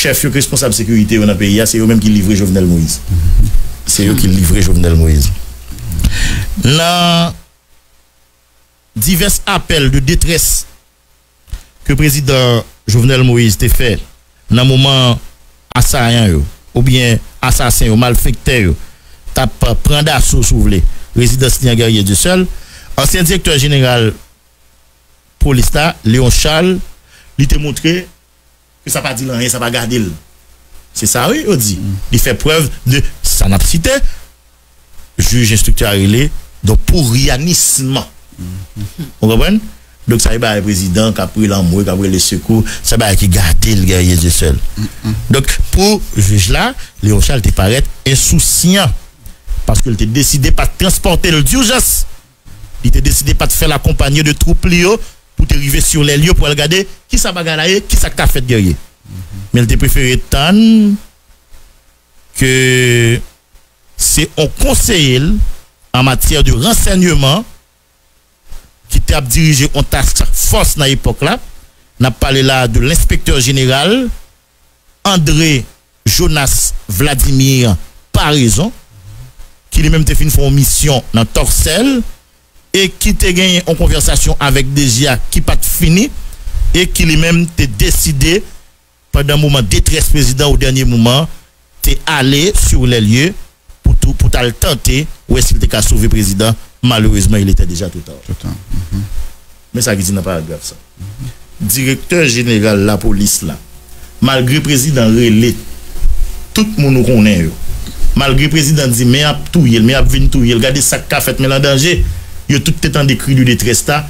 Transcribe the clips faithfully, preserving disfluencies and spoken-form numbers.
chèf yo, ki responsab sekirite yo nan peyi a, se yo menm ki livre Jovenel Moïse. Se yo ki livre Jovenel Moïse. Nan divès apèl de detrès ke prezidan Jovenel Moïse te fè nan moman asayan yo, oubyen asasen yo, malfektè yo, t ap pran daso, si w vle, rezidans li an Guerrier Dieuseul, ansyen direktè jeneral polis la, Léon Charles, li te montre ke sa pa di l anyen, sa pa gade l. Se sa, wi, yo di. Li fè prèv de sa n ap site, jij enstriktè a rele, donk, pouryanism. Ou konprann? Donk, sa e bagay prezidan k ap rele anmwe, k ap rele sekou, se bagay ki gade l, Guerrier Dieuseul. Donk, pou jij la, Léon Charles te parèt ensousyan, paske l te deside pa t transpòte l dijans. Li te deside pa t fè l akonpanye de twoup li yo pou te rive sur les lieux pou al gade kisa bagay la ye, kisa k ka fèt, Guerrier. Men l te prefere tann ke se on konseye l an matyè de ransèyman ki t ap dirije on task fòs nan epòk la. N ap pale la de lenspektè jeneral André Jonas Vladimir Paraison, ki li menm te fin fè yon misyon nan Tòsèl e ki te genyen yon konvèsasyon avèk D G a ki pa t fini e ki li menm te deside, pandan moman detrès prezidan o dènye moman, te ale sur les lieux pou tou, pou t al tante wè si l te ka sove prezidan. Malheureusement, il était déjà trop tard. Trop tard. Mhm. Men sa ki di nan paragraf sa. Direktè jeneral lapolis la, malgre prezidan rele tout moun ou konnen yo, malgre prezidan di men ap touye l, men ap vin touye l, gade sa k ka fèt, men l an danje, yo tout te tande kri de detrès la,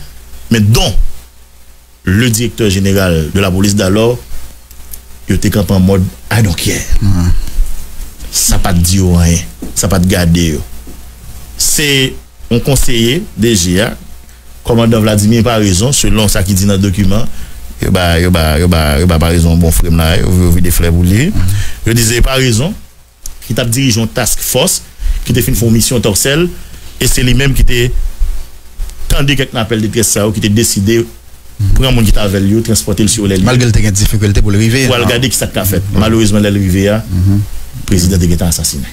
men don le directeur général de la police d'alors, yo te kanpe an mòd "I don't care". Sa pa t di yo anyen, sa pa t gade yo. Se yon konseye D G a, kòmandan Vladimir Paraison, selon sa ki di nan dokiman, yo ba, yo ba, yo ba, yo ba Paraison yon bon frem la, yo, yo vide flè pou li. Yo di se Paraison ki t ap dirije yon task fòs ki te fin fè yon misyon Tòsèl, e se li menm ki te tande kèk nan apèl detrès sa yo, ki te deside pran moun ki t avè l yo, transpòte l sur les lieux. Malgre l te gen difikilte pou l rive, pou al gade kisa k ka fèt. Malerezman, lè l rive a, prezidan te gentan asasinen.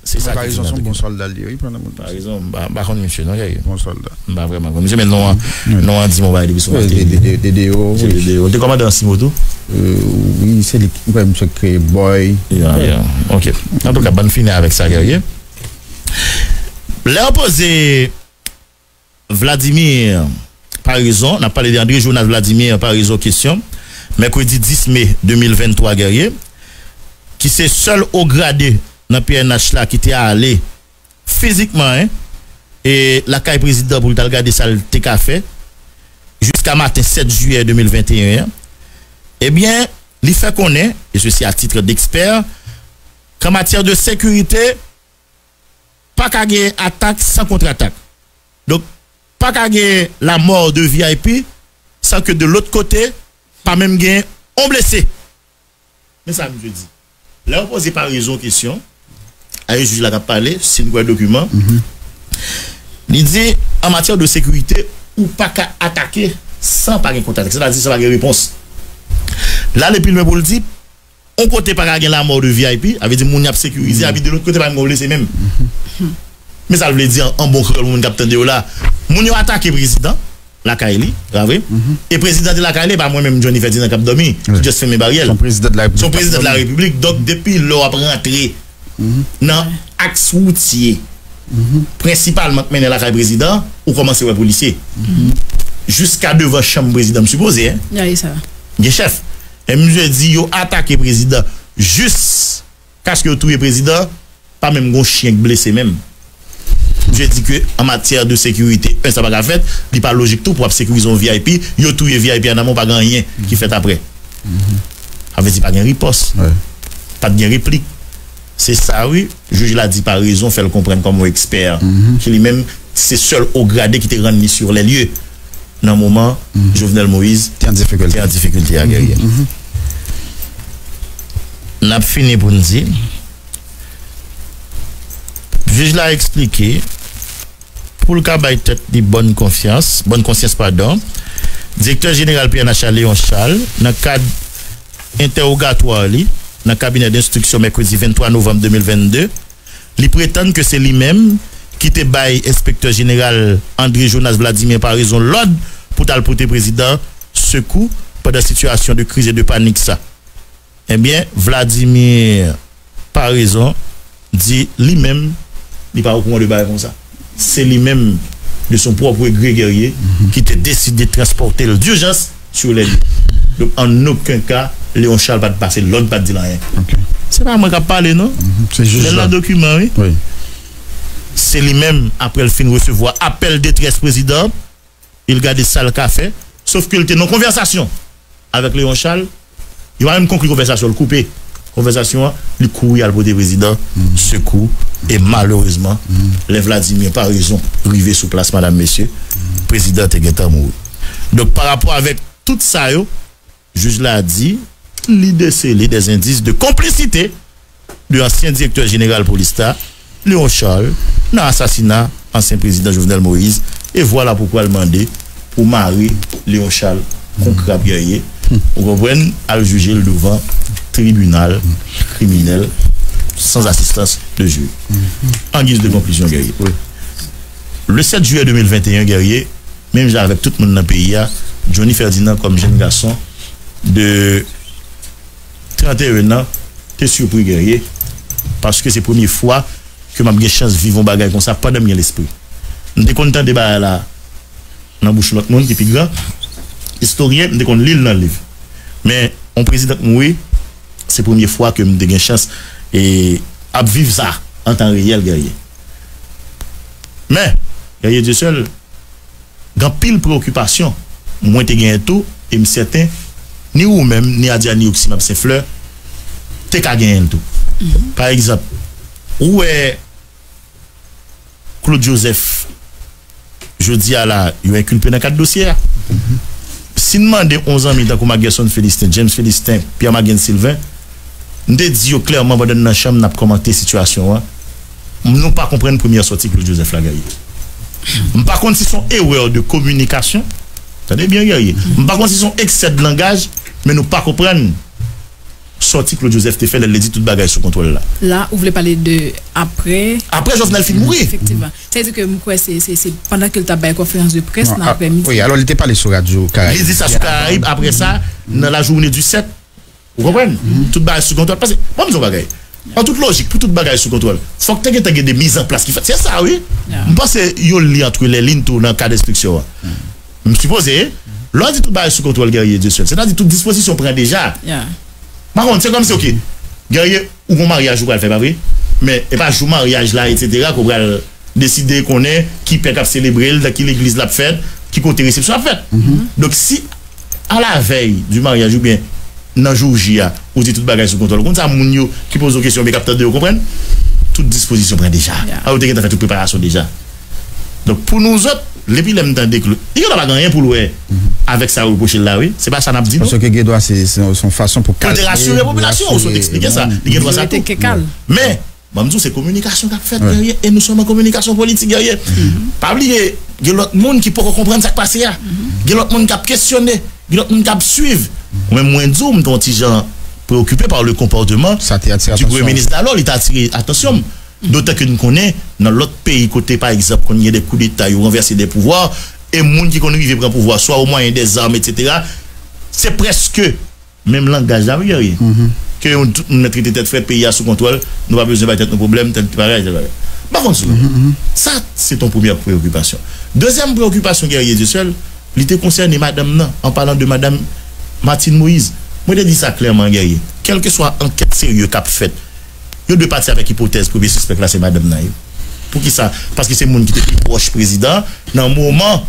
Se sa ki di nan dokiman. Paraison se yon bon sòlda l ye, wi, pandan moun. Paraison, m pa, m pa konn misye non, Guerrier. Bon sòlda. M pa vrèman konn misye, men non an, non an di m yon bagay depi sou Martelly. De, de, de, de, de, wi. Se de, de, li te kòmandan Simo tou? Euh, wi, se li ki, m kwè misye kreye Boy. Ya, ya. Ok. Antouka, bann fini avèk sa, Guerrier. Lè yo poze Vladimir Paraison, n ap pale de André Jonas Vladimir Paraison kesyon, mèkredi dis me de mil venntwa, Guerrier, ki se sèl o grade nan P N H la ki te ale fizikman, en, e lakay prezidan pou l t al gade sa l te ka fè, jiska maten sèt jiyè de mil venteyen an, ebyen, li fè konnen, e sesi a tit dekspè, ke an matyè de sekirite, pa ka gen atak san kontratak. Donk, pa ka gen la mort de V I P san ke de lòt kote, pa menm gen yon blese. Men sa misye di. Lè yo poze Paraison kesyon, a e jij la k ap pale, si n kwè dokiman, li di, an matyè de sekirite, ou pa ka atake san pa gen kontratak. Sètadi, san pa gen repons. L ale pi lwen pou l di, yon kote pa ka gen la mort de V I P, sa vle di moun y ap sekirize, epi de lòt kote pa gen blese menm. Men sa l vle di an, an bon kreyòl, moun k ap tande yo la, moun yo atake prezidan lakay li, pa vre? E prezidan te lakay li, e pa mwen menm, Johnny Ferdinand, k ap dòmi, ki just fèmen baryè l. Se yon prezidan de la Repiblik. Se yon prezidan de la Repiblik. Donk, depi lè w ap rantre nan aks woutye, prensipalman k mennen lakay prezidan, ou kòmanse wè polisye. Jiska devan chanm prezidan, m sipoze, en. Gen chèf. E misye di yo atake prezidan jiskaske yo touye prezidan, pa menm gon chen k blese menm. Misye di ke an matyè de sekirite, en, sa pa ka fèt, li pa lojik tou pou ap sekirize yon V I P, yo touye V I P a nan men w, pa gen anyen ki fèt apre. Sa vle di pa gen ripòs, pa t gen replik. Se sa wi, jij la di Paraison, fè l konprann kòm yon ekspè, ki li menm se sèl o grade ki te rann li sur les lieux nan moman Jovenel Moïse te an difikilte a, Guerrier. N ap fini pou n di, jij la eksplike, pou l ka bay tèt li bòn konfyans, bòn konsyans, padon, direktè jeneral P N H la, Léon Charles, nan kad entèwogatwa li nan kabinè denstriksyon mèkredi venntwa novanm de mil vennde, li pretann ke se li menm ki te bay enspektè jeneral André Jonas Vladimir Paraison lòd pou t al pote prezidan sekou pandan sitiyasyon de kriz e de panik sa. Ebyen, Vladimir Paraison di li menm, li pa okouran de bagay konsa. Se li menm, de son pwòp gre, Guerrier, ki te deside transpòte l dijans sou lè li. Donk, an okenn ka, Léon Charles pa t pase lòd, pa t di l anyen. Se pa mwen k ap pale, non. Se jij la. Lè l nan dokiman, wi. Se li menm, apre l fin resevwa apèl detrès prezidan, e l gade sa l ka fè, sof ke l te nan konvèsasyon avèk Léon Charles, li pa menm konkli konvèsasyon, l koupe konvèsasyon an, li kouri al pote prezidan sekou, e malerezman, lè Vladimir Paraison rive sou plas, madam, mesye, prezidan te gentan mouri. Donk, pa rapò avèk tout sa yo, jij la di, li desele des indices de complicité de ansyen direktè jeneral polis la, Léon Charles, nan asasina ansyen prezidan Jovenel Moïse, e vwala poukwa l mande pou mare Léon Charles kon krab, Guerrier, ou konprann, al jije l douvan tribinal kriminèl san asistans de jiri. An giz de konklizyon, Guerrier, le sèt jiyè de mil venteyen, Guerrier, menm jan avèk tout moun nan peyi a, Johnny Ferdinand, kòm jèn gason de tranteyen an, te sipri, Guerrier, paske se premye fwa ke m ap gen chans viv yon bagay konsa pandan m gen lespri. M te konn tande bagay la nan bouch lòt moun ki pi gran, istoryen, m te konn li l nan liv. Men, yon prezidan k mouri, se premye fwa ke m te gen chans, e, ap viv sa an tan reyèl, Guerrier. Men, Guerrier Dieuseul, gen anpil preokipasyon mwen te genyen tou, e m sèten, ni ou menm, ni Adiani Oxy Map Senflè, te ka genyen l tou. Pa egzanp, ou wè Claude Joseph, jodi a la, yo enkilpe nan kad dosye a. Si n mande yon zanmi tankou Mac Gerson Felisten, James Felisten, Pierre Magen Sylvain, m te di yo klèman pandan n nan chanm n ap kòmante sitiyasyon an, nou pa konprann premyè sòti Claude Joseph la, Guerrier. M pa konn si se yon erè de kominikasyon, tande byen, Guerrier, m pa konn si se yon eksè de langaj, men nou pa konprann sòti Claude Joseph te fè lè l di tout bagay sou kontwòl la. La, ou vle pale de apre. Apre Jovenel fin mouri. Efektivman. Sa vle di ke m kwè se, se, se pandan ke l t ap bay konferans de près nan aprèmidi. Wi, alò li te pale sou Radyo Karayib. Li di sa sou Karayib, apre sa, nan lajoune di sèt, ou konprann? Tout bagay sou kontwòl. Paske, ban m di yon bagay. An tout lojik, pou tout bagay sou kontwòl, fòk te gentan gen de mizanplas ki fèt. Se sa, wi. M panse yo li antre lè liy tou nan kad enstriksyon an. M sipoze, lè w di tout bagay sou kontwòl, Guerrier Dieuseul, sètadi tout dispozisyon pran deja. M pa konn, se kòmsi, oke, Guerrier, ou gon maryaj ou pral fè, pa vre? Men, e pa jou maryaj la, etsetera, ke w pral deside konnen ki pè k ap selebre l, nan ki legliz l ap fèt, ki kote resepsyon ap fèt. Donk, si a la vèy di maryaj oubyen nan jou J a, ou di tout bagay sou kontwòl, ou konn sa moun yo ki poze w kesyon, oubyen k ap tande yo konprann, tout dispozisyon pran deja. Alò, ou te gentan fè tout preparasyon deja. Donk, pou nou zòt, depi lè m tande Claude, li gentan pa gen anyen pou l wè avèk sa yo repwoche l la, wi. Se pa sa n ap di, non. Paske gendwa se, se, se yon fason pou kalme, pou te rasire popilasyon, ou sot eksplike sa. Li gendwa sa tou. Men, ban m di w, se kominikasyon k ap fèt, Guerrier, e nou sèlman kominikasyon politik, Guerrier. Pa bliye, gen lòt moun ki poko konprann sa k pase a. Gen lòt moun k ap kesyone, gen lòt moun k ap swiv. Mwen, mwen di w, m te yon ti jan preokipe par le comportement du Premye Minis Dalò, li te atire atansyon m. Dotan ke n konnen, nan lòt peyi kote, pa egzanp, konn gen de koudeta, yo ranvèse de pouvwa, e moun ki konn rive pran pouvwa, swa o mwayen de zam, etsetera, se prèske menm langaj la, wi, Guerrier. Ke yon, tout moun mèt rete tèt frèt, peyi a sou kontwòl, nou pa bezwen bay tèt nou pwoblèm, tèl bagay, tèl bagay. M pa konn si w wè. Sa, se yon premyè preokipasyon. Dezyèm preokipasyon, Guerrier Dieuseul, li te konsène madanm nan, an palan de madanm Martine Moïse. Mwen te di sa klèman, Guerrier. Kèlkeswa ankèt serye k ap fèt, yo dwe pati avèk ipotèz premye sispèk la se madanm nan ye. Poukisa? Paske se moun ki te pi pwòch prezidan nan moman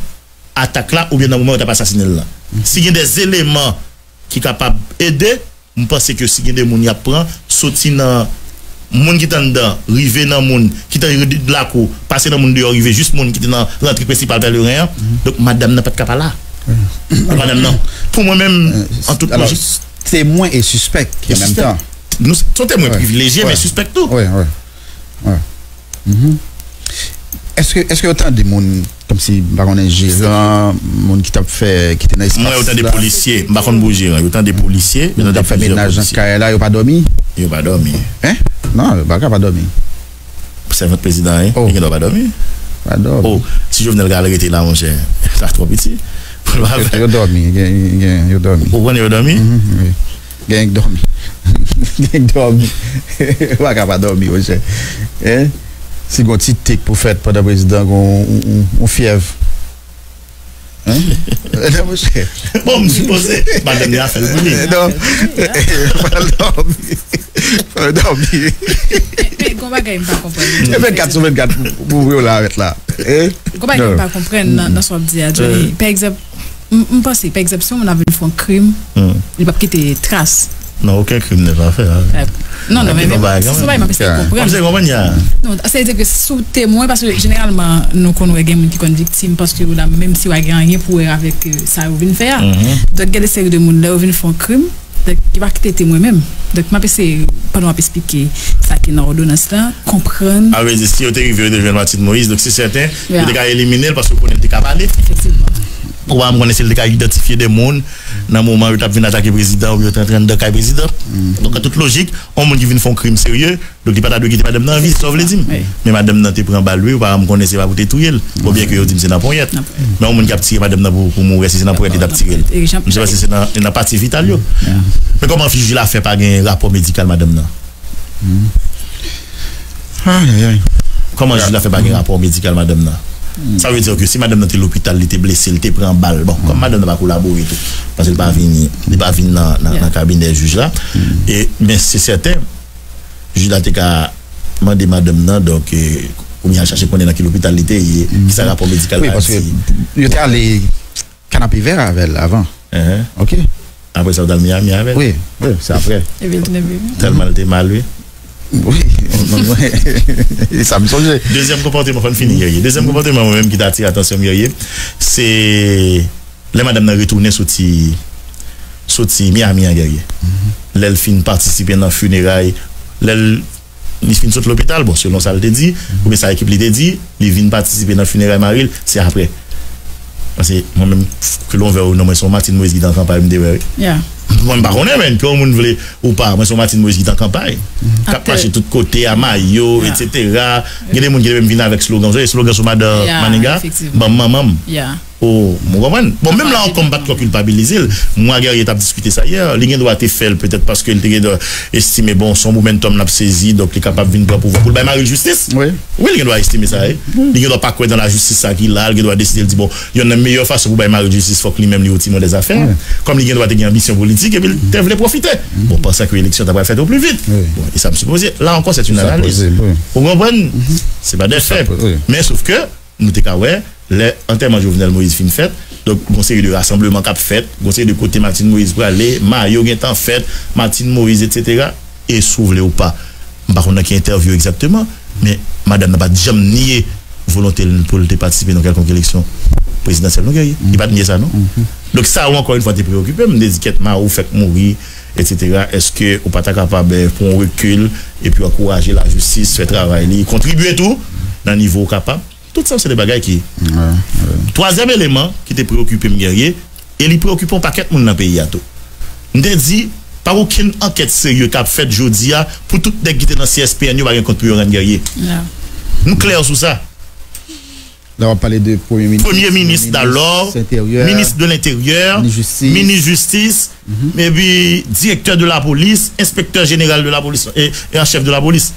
atak la oubyen nan moman yo t ap asasinen l lan. Si gen de eleman ki kapab ede, m panse ke si gen de moun y ap pran, soti nan moun ki t anndan, rive nan moun ki t an lakou, pase nan moun deyò, rive jis moun ki te nan rantre prensipal pèleren an, donk madanm nan pa t ka pa la. Madanm nan. Pou mwen menm, an tout lojik. Temwen e sispèk an menm tan. Nou, se yon temwen privilejye, men sispèk tou. Èske, èske yo tande moun, kòmsi, m pa konnen, jeran, moun ki t ap fè, ki te nan espas la? Mwen, yo tande polisye. M pa konn pou jeran. Yo tande polisye, yo tande plizyè polisye. Moun k ap fè menaj nan kay la, yo pa dòmi? Yo pa dòmi. Hein? Non, yo pa ka pa dòmi. Sèvant prezidan, hein? Oh. Yo gen dwa pa dòmi. Pa dòmi. Oh, si Jovenel ka al rete la, monchè, sa twò piti. Pou l pa fè. Yo, yo dòmi, gen, gen, yo dòmi. Ou konnen yo dòmi? Mhm, wi. Gen k dòmi. Gen k dòmi. Yo pa ka pa dòmi, monchè. Hein? Si gon ti tik pou fèt pandan prezidan gon yon, yon, yon fyèv. Hein? Non, monchè. Bon, m sipoze madanm li a fè l pou li. Non. Fè l dòmi. Fè l dòmi. Men, men, gon bagay m pa konprann. E vennkat sou vennkat pou, pou yo la avèk la. Eh? Gon bagay m pa konprann nan, nan sa w ap di a, Johnny. Pa egzanp, m, m panse, pa egzanp, si yon moun ap vin fè yon krim, li p ap kite tras. Non, okenn krim n'est pas fait, hein. Non, non, men, men, se sa m ap eseye konprann. Kòmsi konprann ya. Non, sa vle di ke si w temwen, paske jeneralman, nou konn wè gen moun ki konn viktim, paske yo la, menm si yo pa gen anyen pou wè avèk, euh, sa yo vin fè a. Donk, gen de seri de moun, lè yo vin fè yon krim, donk, yo pa kite temwen menm. Donk, m ap eseye, pandan w ap esplike sa ki nan òdonans lan, konprann. A vle di, si yo te rive, yo te jwenn Martine Moïse, donk, se sèten, yo te ka elimine l, paske yo konnen l te ka pale. Efektivman. Ou pa konnen si l te ka idantifye de moun nan moman yo t ap vin atake prezidan oubyen yo te antre anndan kay prezidan. Donk, an tout lojik, yon moun ki vin fè yon krim serye, donk li pa ta dwe kite madanm nan an vi, se sa w vle di m? Wi. Men madanm nan te pran bal, wi, ou pa m konnen se pa pou te touye l. Oubyen ke yo di m se nan ponyèt. Men yon moun k ap tire madanm nan pou, pou mouri, èske se nan ponyèt li t ap tire l? M se pa si se nan, nan pati vital yo. Men kòman jij la fè pa gen rapò medikal madanm nan? Ay, ay, ay. Kòman jij la fè pa gen rapò medikal madanm nan? Sa vle di ke si madanm nan te lopital, li te blese, li te pran bal. Bon, kòm madanm nan pa kolabore tou, paske li pa vin, li pa vin nan, nan, nan kabinè jij la. E, men se sèten, jij la te ka mande madanm nan, donk, e, kounye a l chache konnen nan ki lopital li te ye, ki sa rapò medikal la di. Wi, paske yo te ale Kanapevè avè l avan. Ok. Apre sa, yo t al Miami avè l. Wi, wi, se apre. Epi l tounen Miami. Tèlman l te mal, wi. Wi, e sa m sonje. Dezyèm konpòteman, fò n fini, Guerrier. Dezyèm konpòteman, mwen menm, ki te atire atansyon m, Guerrier, se lè madanm nan retounen soti, soti Miami an, Guerrier. Lè l fin patisipe nan fineray, lè l li fin sot lopital, bon, selon sa l te di, oubyen sa ekip li te di, li vin patisipe nan fineray mari l, se apre. Paske mwen menm, ke l ouvè ou non, mwen se yon Martine Moïse ki te an kanpay, m te wè, wi. Mwen, m pa konnen, men, ke yon moun vle ou pa, mwen se yon Martine Moïse ki te an kanpay. K ap mache tout kote, a mayo, etsetera. Gen de moun ki te menm vin avèk slogan, w sonje slogan sou madan Maniga, ban m manman m. Oh, mwen konprann. Bon, menm la ankò, m pa t twò kilpabilize l. Mwen ak Guerrier t ap diskite sa yè. Li gen dwa te fè l petèt paske l te gen dwa estime, bon, se yon momentum l ap sezi, donk li kapab vin pran pouvwa pou l bay mari l jistis. Wi. Wi, li gen dwa estime sa, wi. Li gen dwa pa kwè nan lajistis sa ki la, li gen dwa deside l di, bon, yonn nan meyè fason pou bay mari l jistis, fòk li menm li yon timoun dèzafè. Kòm li gen dwa te gen anbisyon politik, epi l te vle pwofite. Bon, pansan ke eleksyon ta pral fèt o pli vit. Bon, e sa m sipoze. La ankò, c'est une analyse. Ou konprann? Se pa des faits. Men sof ke, nou te ka wè, lè antèman Jovenel Moïse fin fèt, donk, gon seri de rasanbleman k ap fèt, gon seri de kote Martine Moïse prale, mayo gentan fèt, Martine Moïse, etsetera. E si w vle ou pa, m pa konn nan ki entèvyou egzakteman, men madanm nan pa t janm nye volonte l pou l te patisipe nan kèlkonk eleksyon prezidansyèl, non, Guerrier. Li pa t nye sa, non. Donk, sa yo, ankò yon fwa, te preokipe m. M te di, kèt, mari w fèk mouri, etsetera. Èske ou pa ta kapab, eh, pran yon rekil epi ankouraje lajistis fè travay li, kontribye tou nan nivo w kapab? Tout sa yo se de bagay ki. Twazyèm eleman ki te preokipe m, Guerrier, e li preokipe yon pakèt moun nan peyi a tou. M te di, pa okenn ankèt serye k ap fèt jodi a pou tout nèg ki te nan C S P N yo pa gen kont pou yo rann, Guerrier. Nou klè sou sa. La, w ap pale de premye minis, premye minis dalò, minis de lenteryè, minis jistis, epi direktè de lapolis, enspektè jeneral de lapolis e, e an chèf de lapolis.